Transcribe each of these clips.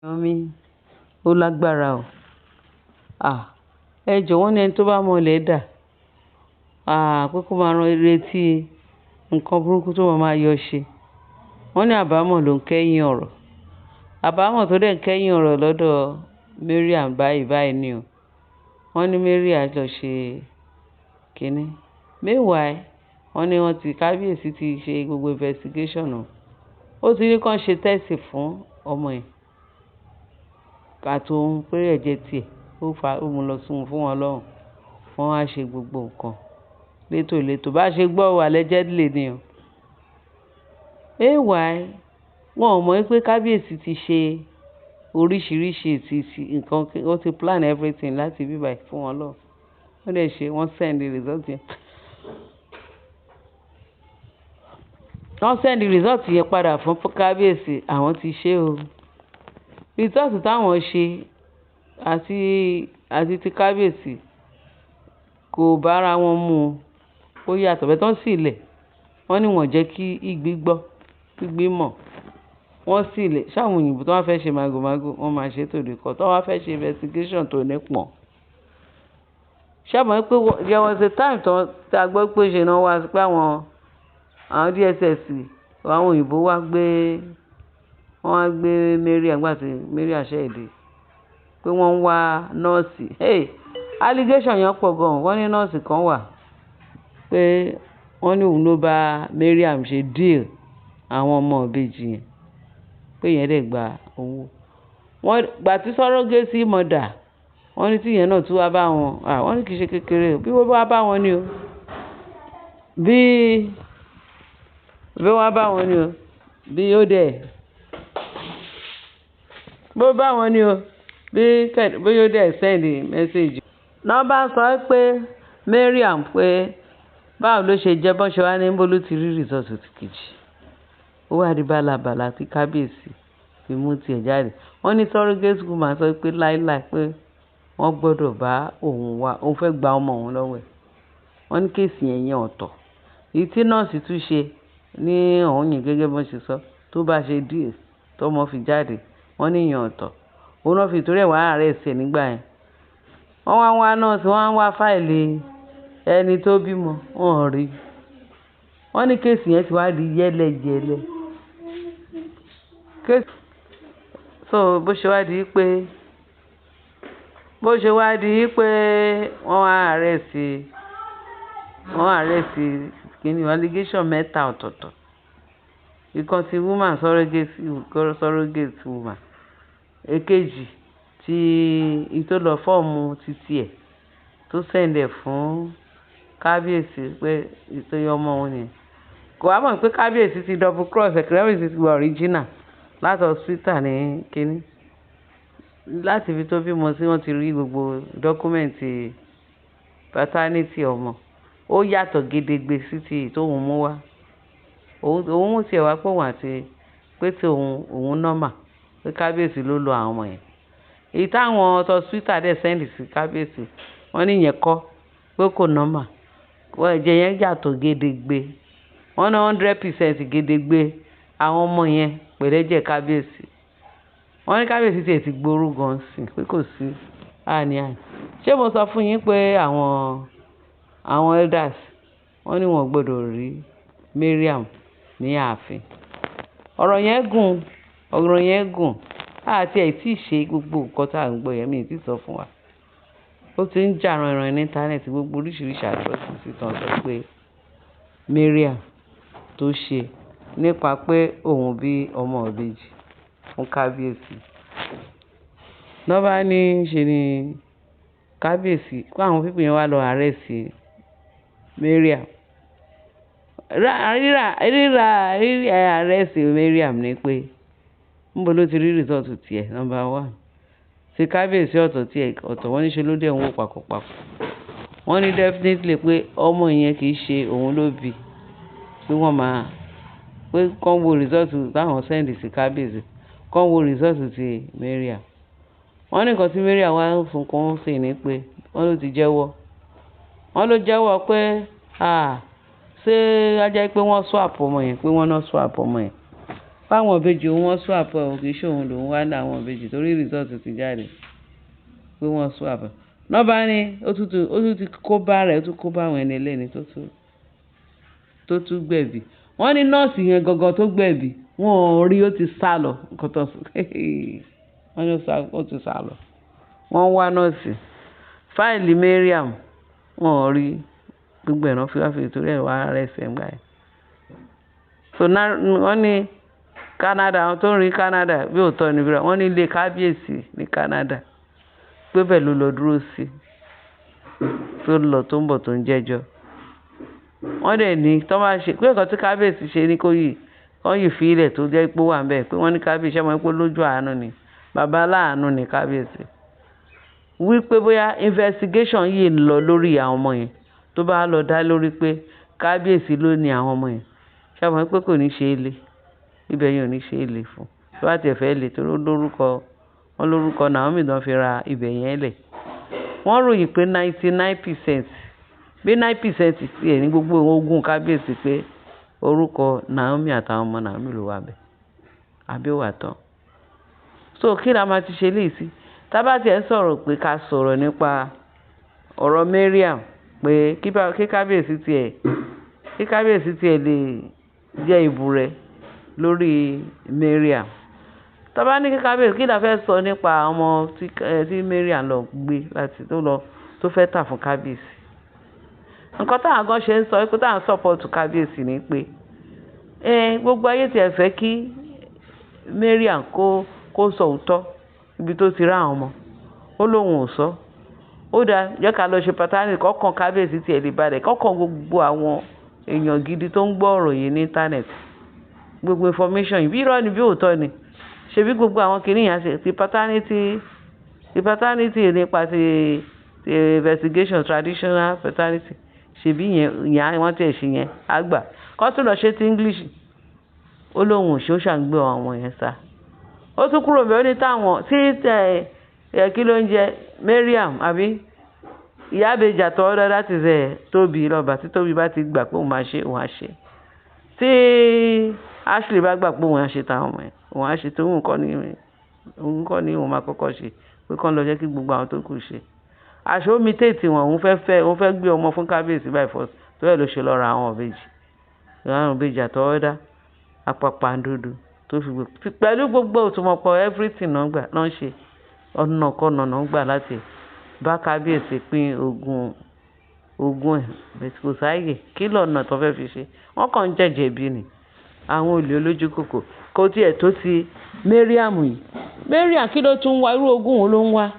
Mi ó lágbára o. À, ẹ jọ̀ọ́ wọ́n ní ẹni tó bá mọlẹ̀ dà. À, pé kó máa rán retí nǹkan burúkú tó máa máa yọ ṣe. Wọ́n ní àbámọ̀ ló ń kẹ́yìn ọ̀rọ̀. Àbámọ̀ tó dẹ̀ ń kẹ́yìn ọ̀rọ̀ lọ́dọ̀ Mariam báyìí báyìí ni o. Wọ́n ní Mariam lọ ṣe kíní. Meanwhile, wọ́n ní wọ́n ti kábíyèsí ti ṣe gbogbo investigation o. Ó ti ní kí wọ́n ṣe test fún ọmọ yẹn. Àti òun pé ẹ̀jẹ̀ tiẹ̀ ó fa, ó mú lọ sún fún wọn lọ́hùn. Wọ́n á ṣe gbogbo nǹkan létòlétò. Bá ṣe gbọ́ o allegedly ni o. Meanwhile, wọ́n ò mọ̀ wípé kábíyèsí ti ṣe oríṣìíríṣìí ti nǹkan, ó ti plan everything láti bí báyìí fún wọn lọ́hùn. Wọ́n dẹ̀ ṣe, wọ́n send the result yẹn. Wọ́n send the result yẹn padà fún kábíyèsí, àwọn ti ṣe o. Result táwọn ṣe àti ti kábíyèsí kò bá ara wọn mu o. Ó yàtọ̀ bẹ́ẹ̀ tán sì lẹ̀. Wọ́n ní wọ́n jẹ́ kí ìgbín gbọ́, kí ìgbín mọ̀. Wọ́n sì lẹ̀. Ṣé àwọn òyìnbó tó bá fẹ́ ṣe màgòmágó, wọ́n máa ṣe tó lè kọ́. Tó bá fẹ́ ṣe investigation tó nípọn. Ṣé ẹ mọ̀ pé there was a time tó tí a gbọ́ pé ṣe náà wá pé àwọn DSS, àwọn òyìnbó wá gbé, wọ́n wá gbé Mariam nígbà tí Mariam ṣẹ̀ dé. Pé wọ́n ń wá nọ́ọ̀sì. Hey! Allegation yẹn pọ̀ gan. Wọ́n ní nọ́ọ̀sì kan wà pé wọ́n ní òun ló bá Mariam ṣe deal àwọn ọmọ ìbejì yẹn. Pé ìyẹn dẹ̀ gba owó. Wọ́n gbà tí surrogacy mother, wọ́n ní tí ìyẹn náà tún wá bá wọn. À, wọ́n ní kì í ṣe kékeré o. Bí wọ́n bá bá wọn ni o. Bí wọ́n bá wọn ni o. Bí ó dẹ̀. Bí ó bá wọn ni o. Bí kẹ̀, bí ó dẹ̀ send message. Wọ́n bá sọ pé Mariam pé báwo ló ṣe jẹ́ bó ṣe wá ní níbo ló ti rí result ti kejì. Ó wá di bálabàla tí kábíyèsí fi mú ti ẹ̀ jáde. Wọ́n ní surrogate woman sọ pé láíláí pé wọ́n gbọdọ̀ bá òun wá, òun fẹ́ gba ọmọ òun lọ́wọ́ ẹ̀. Wọ́n ní case yẹn yẹn ọ̀tọ̀. Èyí tí nọ́ọ̀sì tún ṣe ní ọ̀hún yẹn gẹ́gẹ́ bí wọ́n ṣe sọ, tó bá ṣe deal tó ọmọ fi jáde, wọ́n ní ìyẹn ọ̀tọ̀. Òun náà fi torí ẹ̀ wá arrest ẹ̀ nígbà yẹn. Wọ́n wá wá nọ́ọ̀sì, wọ́n wá file ẹni tó bímọ, wọ́n ò rí. Wọ́n ní case yẹn ti wá di yẹ́lẹyẹ̀lẹ. Case so bó ṣe wá di pé, bó ṣe wá di pé wọ́n wá arrest, wọ́n arrest kíni allegation mẹ́ta ọ̀tọ̀ọ̀tọ̀. Ìkan tí woman surrogate, surrogate woman. Èkejì tí í tó lọ form títí ẹ̀ tó send ẹ̀ fún kábíyèsí pé ìtọ́jú ọmọ òun ni. Kò wá mọ̀ pé kábíyèsí ti double cross ẹ̀, kábíyèsí ti gba original láti hospital ní kíní. Láti ibi tó bímọ sí wọ́n ti rí gbogbo document paternity ọmọ. Ó yàtọ̀ gedegbe sí ti tó òun mú wá. Òun mú ti ẹ̀ wá pé òun àti pé tí òun, òun normal pé kábíyèsí ló lo àwọn ọmọ yẹn. Èyí táwọn hospital dẹ̀ send sí kábíyèsí, wọ́n ní ìyẹn kọ́ pé kò normal. Wọ́n ẹ̀jẹ̀ yẹn yàtọ̀ gedegbe. Wọ́n ní 100% gedegbe àwọn ọmọ yẹn pẹ̀lú ẹ̀jẹ̀ kábíyèsí. Wọ́n ní kábíyèsí tí ẹ ti gbóró gan sí pé kò sí àní àní. Ṣé mo sọ fún yín pé àwọn elders wọ́n ní wọ́n gbọdọ̀ rí Mariam ní ààfin. Ọ̀rọ̀ yẹn gùn, ọ̀rọ̀ yẹn gùn. A ti ẹ̀ tí ì ṣe gbogbo nǹkan tí à ń gbọ́ yẹn, mi ò tí ì sọ fún wa. Ó ti ń jà ràìnràìn ní internet gbogbo oríṣìíríṣìí atrocity tí wọ́n sọ pé Mariam tó ṣe nípa pé òun bí ọmọ ìbejì fún kábíyèsí. Lọ́ bá ní ṣe ni kábíyèsí pé àwọn people yẹn wá lọ arrest Mariam. Rírà, rírà, rírí arrest Mariam ní pé níbo ló ti rí result ti ẹ̀ number one. Tí kábíyèsí ọ̀tọ̀ tí ẹ̀ ọ̀tọ̀ wọ́n ní ṣe ló dé ń wò pàkópàkó. Wọ́n ní definitely pé ọmọ yẹn kì í ṣe òun ló bí. Pé wọ́n máa, pé kí wọ́n wo result táwọn send sí kábíyèsí, kí wọ́n wo result ti Mariam. Wọ́n ní nǹkan tí Mariam wá ń sunkún sí ni pé wọ́n ló ti jẹ́wọ́. Wọ́n ló jẹ́wọ́ pé à, ṣé á jẹ́ pé wọ́n swap ọmọ yẹn, pé wọ́n náà swap ọmọ yẹn. Fáwọn ìbejì òun wọ́n swap ẹ̀ o, kì í ṣe òun lòun wá ní àwọn ìbejì torí result ti jáde pé wọ́n swap ẹ̀. Náà bá ní ó tún ti kó bá rẹ̀, ó tún kó bá àwọn ẹni ẹlẹ́ni tó tún gbẹ̀bí. Wọ́n ní nọ́ọ̀sì yẹn gangan tó gbẹ̀bí, wọ́n ò rí, ó ti sá lọ. Nǹkan tó sọ, wọ́n ní ó ti sá lọ. Wọ́n wá nọ́ọ̀sì. Fáìlì Mariam wọ́n ò rí. Gbogbo ẹ̀ náà fi wá fi torí ẹ̀ wá arrest ẹ̀ ńgbà yẹn. So now wọ́n ní Canada, àwọn tó ń rí Canada bí òótọ́ ni bí irọ́. Wọ́n ní ilé kábíyèsí ní Canada pé bẹ́ẹ̀ ló lọ dúró sí, tó ń lọ tó ń bọ̀ tó ń jẹ́jọ́. Wọ́n dẹ̀ ní tí wọ́n bá ṣe pé nǹkan tí kábíyèsí ṣe ní kó yìí, kó yìí fi ilẹ̀ tó jẹ́ pé ó wà níbẹ̀ pé wọ́n ní kábíyèsí ṣé mọ̀ pé lójú àánú ni, bàbá aláàánú ni kábíyèsí. Wípé bóyá investigation yìí ń lọ lórí àwọn ọmọ yẹn tó bá lọ dá lórí pé kábíyèsí ló ní àwọn ọmọ yẹn. Ṣé ẹ mọ̀ pé kò ní ṣe é le? Ibẹ̀ yẹn ò ní ṣe é le fún. Tó bá tiẹ̀ fẹ́ le torí ó lórúkọ, wọ́n lórúkọ Naomi tó fi ra ibẹ̀ yẹn lẹ̀. Wọ́n ròyìn pé 99%, bí 9% tí ẹ̀ ní gbogbo ogún kábíyèsí pé orúkọ Naomi àtàwọn ọmọ Naomi ló wà bẹ́ẹ̀. Àbí ó wà tán. So kí la máa ti ṣe léyìí sí? Tá bá tí ẹ ń sọ̀rọ̀ pé ká sọ̀rọ̀ nípa ọ̀rọ̀ Mariam pé kí kábíyèsí tí ẹ̀, kí kábíyèsí tí ẹ lè jẹ́ ìbúrẹ́ lórí Mariam. Tá bá ní kí kábíyèsí, kí la fẹ́ sọ nípa ọmọ tí Mariam lọ gbé láti tó lọ, tó fẹ́ tà fún kábíyèsí. Nǹkan táwọn gan ṣe ń sọ pé táwọn support kábíyèsí ni pé, gbogbo ayé tí ẹ fẹ́ kí Mariam kó sọ òótọ́ ibi tó ti rí àwọn ọmọ. Ó lóhùn ò sọ. Ó dáa, jẹ́ ká lọ ṣe paternity kọ́kàn kábíyèsí tí ẹ lè balẹ̀, kọ́kàn gbogbo àwọn èèyàn gidi tó ń gbọ́ ọ̀rọ̀ yìí ní internet. Gbogbo information yìí bí irọ́ ni bí òótọ́ ni. Ṣé bí gbogbo àwọn kìnìún yẹn ṣe ti paternity nípa ti investigation traditional paternity. Ṣé bí yẹn, ìyẹn wọ́n tí ẹ ṣe yẹn á gbà. Kọ́ tún lọ ṣe ti English. Ó lóhùn ò ṣe, ó ṣà ń gbé àwọn ọmọ yẹn sá. Ó tún kúrò bẹ́ẹ̀, ó ní táwọn tí ẹ kí ló ń jẹ Mariam àbí ìyá ìbejì àtọwọ́dá, that is ẹ̀ Tóbi lọ́ba tí Tóbi bá ti gbà pé òun máa ṣe, òun á ṣe. Tí Ashley bá gbà pé òun á ṣe tàwọn ọmọ ẹ̀, òun á ṣe, torí òun kọ́ ni òun máa kọ́kọ́ ṣe pé kán lọ jẹ́ kí gbogbo àwọn tó kù ṣe. Àṣé ó imitate wọn, òun fẹ́ fẹ́, òun fẹ́ gbé ọmọ fún kábíyèsí by force, torí ẹ̀ ló ṣe lọ ra àwọn ìbejì. Àwọn ìbejì àtọwọ́dá, apapàǹdodo tó fi gbé pẹ̀lú gbogbo òtúmọ̀pọ̀ everything náà gbà náà ṣe, ọ̀nà kọ́nà náà gbà láti bá kábíyèsí pín ogún ẹ̀, but kò sáàyè. Kí lọ̀nà tó fẹ́ fi ṣe? Wọ́n kàn ń jẹ̀jẹ̀ bí ni. Àwọn olè olójú kòkò. Kò tí ẹ̀ tó ti Mariam yìí. Mariam kí ló tún wá? Irú ogún wo ló ń wá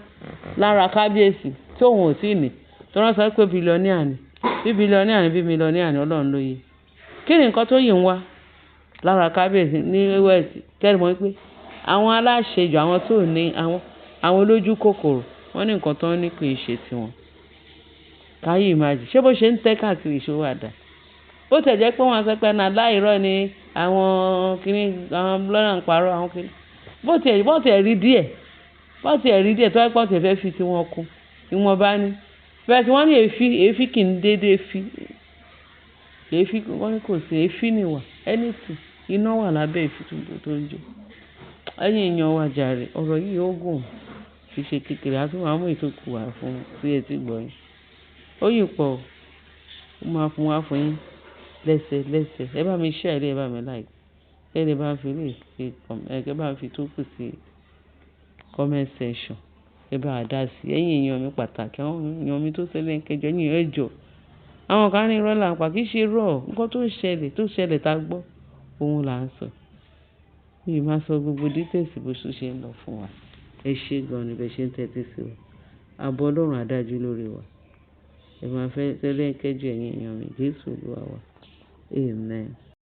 lára kábíyèsí tí òun ò tíì ní? Tí wọ́n sọ pé billionaire ni. Bí billionaire ni, bí millionaire ni, Ọlọ́run ló yé. Kí ni nǹkan tó yìí ń wá lára kábíyèsí ní West? Kẹ́ ẹ mọ̀ wípé àwọn aláṣejù, àwọn tó ní àwọn olójú kòkòrò, wọ́n ní nǹkan tó ń ní kì í ṣe tiwọn. Can you imagine? Ṣé bó ṣe ń tẹ́ káàkiri ṣó wà dà? Bó tẹ̀ jẹ́ pé wọ́n á sọ pé náà láìrọ́ ni àwọn kíní, àwọn lọ́nà ń parọ́ àwọn kíní. Bó tiẹ̀ rí díẹ̀, bó tiẹ̀ rí díẹ̀ tó bá jẹ́ pé wọ́n tiẹ̀ fẹ́ fi tí wọn kún, ìwọ̀n bá ní. Bẹ́ẹ̀ tí wọ́n ní èéfín, èéfín kì í dédé fí. Èéfín, wọ́n ní kò sí èéfín ní wà. Anything, iná wà lábẹ́ èéfín tó ń jó. Ẹ̀yin èèyàn wa jàre, ọ̀rọ̀ yìí ó gùn kì í ṣe kékeré. A tún máa mú ìtókù wá fún sí etí ìgbọ́ yín. Ó yìí pọ̀ o. Ó máa fún wá fún yín lẹ́sẹ̀ lẹ́sẹ̀. Ẹ bá mi share, ẹ bá mi like. Kẹ́ lè bá fi lè fi ẹ bá fi tó kù sí comment section. Ẹ bá dá sí. Ẹ̀yin èèyàn mi pàtàkì, àwọn èèyàn mi tó ṣẹlẹ̀ ń kẹjọ, ẹ̀yin ẹ jọ. Àwọn kan ní irọ́ là ń pa, kì í ṣe irọ́. Nǹkan tó ṣẹlẹ̀ tá gbọ́, òun là ń sọ. Mi ò máa sọ gbogbo details bó ṣe ń lọ fún wa. Ẹ ṣé gan ni bí ẹ ṣe ń tẹ́tí sí wa. Ààbò Ọlọ́run á dájú lórí wa. Ẹ máa fẹ́ ṣẹlẹ̀ ń kẹjọ ẹ̀yin èèyàn mi. Jésù Olúwa wa. Amen.